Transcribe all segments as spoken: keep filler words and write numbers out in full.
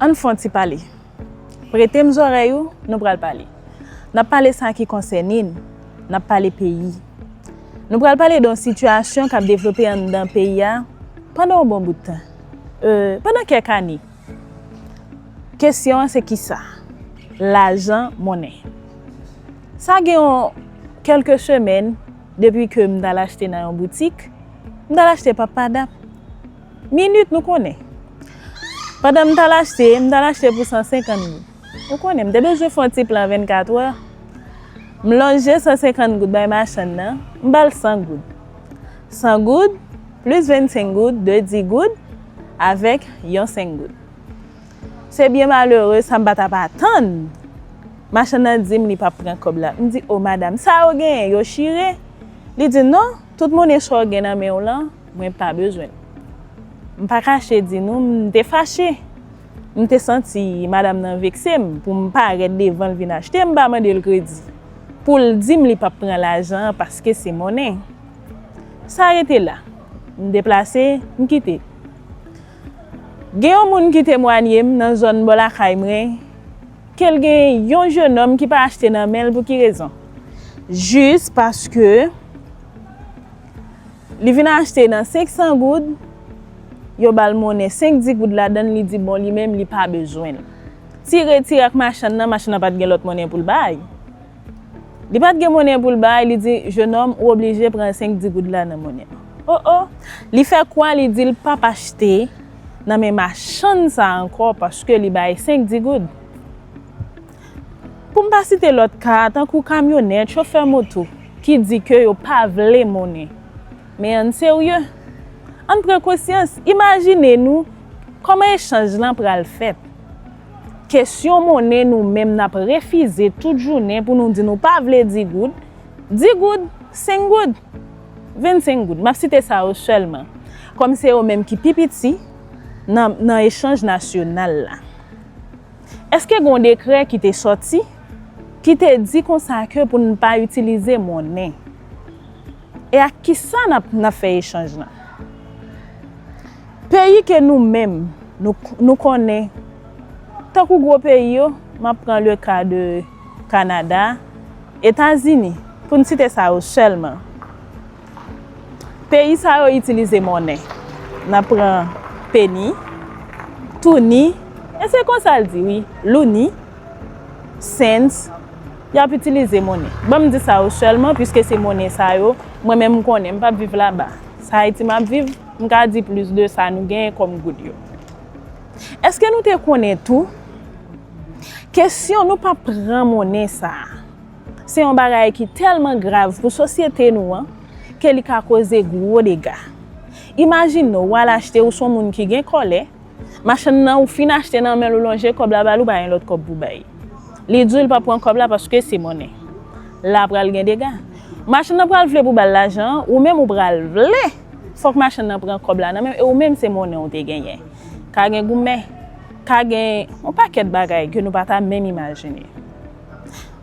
Ann fè yon ti pale. Prete m zòrèy ou, nou pral pale. N ap pale sa ki konsène n, n ap pale peyi. Nou pral pale de yon sitiyasyon k ap devlope anndan peyi a pandan yon bon bout tan. Euh, pandan kèk ane. Kesyon an se kisa? Lajan, monnen. Sa gen yon kèlke semèn depi ke m t al achte nan yon boutik, m t al achte pap padap. Minit, nou konnen. Pandan m t al achte, m t al achte pou san senkant goud. Ou konnen, m te bezwen fè yon ti plan vennkat è. M lonje san senkant goud bay machann nan, m ba l san goud. San goud, plis vennsenk goud, de dis goud, avèk yon senk goud. Se byen malere, sa m pa t ap atann. Machann nan di m li p ap pran kòb la. M di, "O madam, sa yo genyen, yo chire?" Li di, "Non, tout monnen sa w gen nan men w lan, mwen pa bezwen l." M pa kache di nou, m te fache. M te santi madam nan vekse m pou m parèt devan l vin achte, m pa mande l kredi. Pou l di m li p ap pran lajan an paske se monnen. Sa rete la. M deplase, m kite. Gen yon moun ki temwanye m nan zòn bò lakay mwen, ke l gen yon jennonm ki pa achte nan men l. Pou ki rezon? Jis paske li vin achte nan senk san goud, yo ba l monnen senk dis goud ladan l, li di bon, li menm, li pa bezwen l. Tire, tire ak machann nan, machann nan pa t gen lòt monnen pou l bay. Li pa t gen monnen pou l bay, li di, "Jennonm, ou oblije pran senk dis goud la nan monnen." O, o! Li fè kwa, li di l p ap achte nan men machann sa ankò paske li bay senk dis goud. Pou m pa site lòt ka, tankou kamyonèt, chofè moto, ki di ke yo pa vle monnen. Men ann serye. Ann pran konsyans. Imajine nou kòman echanj lan pral fèt. Kesyon monnen, nou menm n ap refize tout jounen pou nou di nou pa vle dis goud, dis goud, senk goud, vennsenk goud. M ap site sa yo sèlman, kòm se yo menm ki pi piti nan, nan echanj nasyonal la. Èske gen yon dekrè ki te sòti, ki te di konsa ke pou n pa itilize monnen? E ak kisa n ap, n ap fè echanj lan? Peyi ke nou menm, nou, nou konnen, tankou gwo peyi yo, m ap pran le ka de Kanada, Etazini, pou n site sa yo sèlman. Peyi sa yo itilize monnen. N ap pran peni, touni, e se konsa l di, wi, louni, cents, y ap itilize monnen. Ban m di sa yo sèlman, piske se monnen sa yo, mwen menm m konnen, m p ap viv laba. Sa Ayiti m ap viv, m ka di plis de sa nou genyen kòm goud yo. Èske nou te konnen tou, kesyon nou pa pran monnen sa a, se yon bagay ki tèlman grav pou sosyete nou an, ke li ka koze gwo dega. Imajine w, w al achte, ou se yon moun ki gen kòlè, machann nan ou fin achte nan men l, ou lonje kòb la ba l, ou pa gen lòt kòb pou bay. Li di w li p ap pran kòb la paske se monnen. La pral gen dega. Machann nan pral vle pou ba l lajan an, ou menm ou pral vle. Fòk machann nan pran kòb la nan men w, e ou menm se monnen ou te genyen. Ka gen goumen, ka gen yon pakèt bagay ke nou pa ta menm imajine.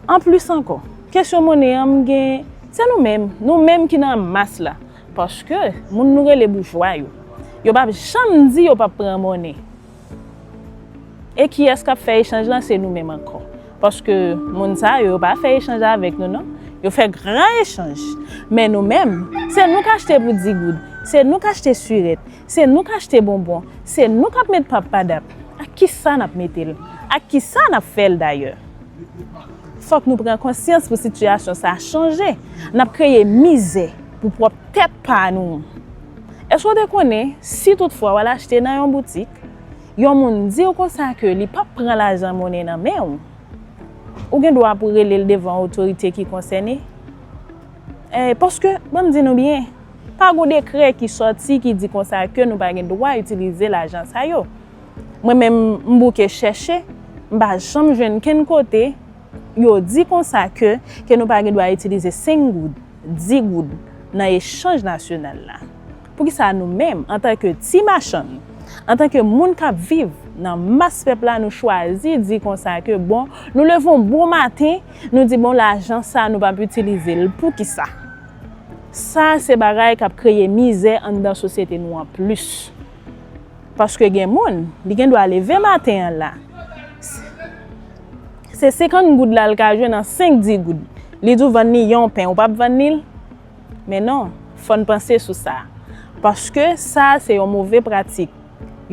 Anplis ankò, kesyon monnen an, m gen, se nou menm, nou menm ki nan mas la. Paske moun nou rele boujwa yo, yo p ap janm di yo p ap pran monnen. E kiyès k ap fè echanj lan? Se nou menm ankò. Paske moun sa yo, yo pa fè echanj avèk nou, non. Yo fè gran echanj. Men nou menm, se nou k achte pou dis goud, se nou k achte sirèt, se nou k achte bonbon, se nou k ap met pap padap. Ak kisa n ap mete l? Ak kisa n ap fè l dayè? Fòk nou pran konsyans pou sitiyasyon sa a chanje. N ap kreye mizè pou pwòp tèt pa nou. Èske w te konnen, si toutfwa w al achte nan yon boutik, yon moun di w konsa ke li p ap pran lajan monnen nan men w, ou gen dwa pou w rele l devan otorite ki konsène? Eh, paske, ban m di nou byen, pa gen dekrè ki sòti ki di konsa ke nou pa gen dwa itilize lajan sa yo. Mwen menm, m bouke chèche, m pa janm jwenn kenn kote yo di konsa ke, ke nou pa gen dwa itilize senk goud, dis goud nan echanj nasyonal la. Poukisa nou menm, antanke ti machann, antanke moun k ap viv nan mas pèp la, nou chwazi di konsa ke, bon, nou leve yon bon maten, nou di, bon, lajan sa, nou p ap itilize l. Poukisa? Sa se bagay k ap kreye mizè anndan sosyete nou an plis. Paske gen moun, li gen dwa leve maten an la. Se senkant goud la l ka jwenn an senk di goud. Li di w vann li yon pen, ou p ap vann li l? Men non, fò n panse sou sa. Paske sa se yon move pratik,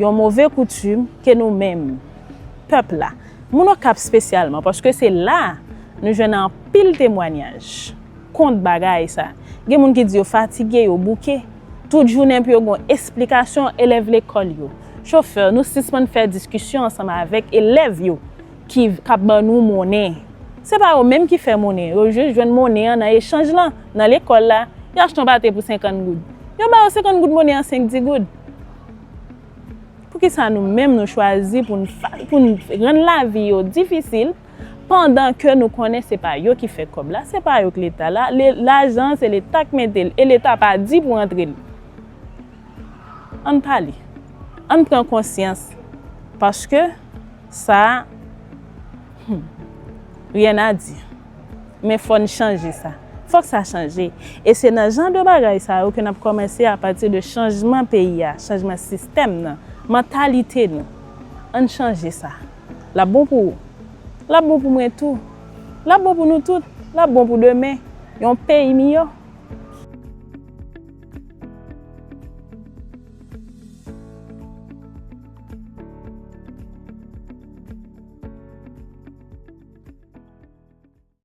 yon move koutim ke nou menm, pèp la, moun Okap espesyalman, paske se la nou jwenn anpil temwanyaj kont bagay sa. Gen moun ki di yo fatige, yo bouke. Tout jounen pou yo gen esplikasyon, elèv lekòl yo, chofè, nou sispann fè diskisyon ansanm avèk elèv yo ki k ap ban nou monnen. Se pa yo menm ki fè monnen, yo jis jwenn monnen an nan echanj lan, nan lekòl la. Yo achte yon pate pou senkant goud. Yo ba yo senkant goud, monnen an senk di goud. Poukisa nou menm nou chwazi pou n fa- pou n rann lavi yo difisil, pandan ke nou konnen se pa yo ki fè kòb la, se pa yo k leta la, le- lajan se leta k mete l e leta pa di pou antre l? Ann pale, ann pran konsyans, paske sa, hmm, rien à dire. Men fò n chanje sa. Fòk sa chanje. E se nan jan de bagay sa yo ke n ap kòmanse apati de chanjman peyi a, chanjman sistèm nan, mantalite nou. Ann chanje sa. L ap bon pou ou. L ap bon pou mwen tou. L ap bon pou nou tout. L ap bon pou demen. Yon peyi miyò.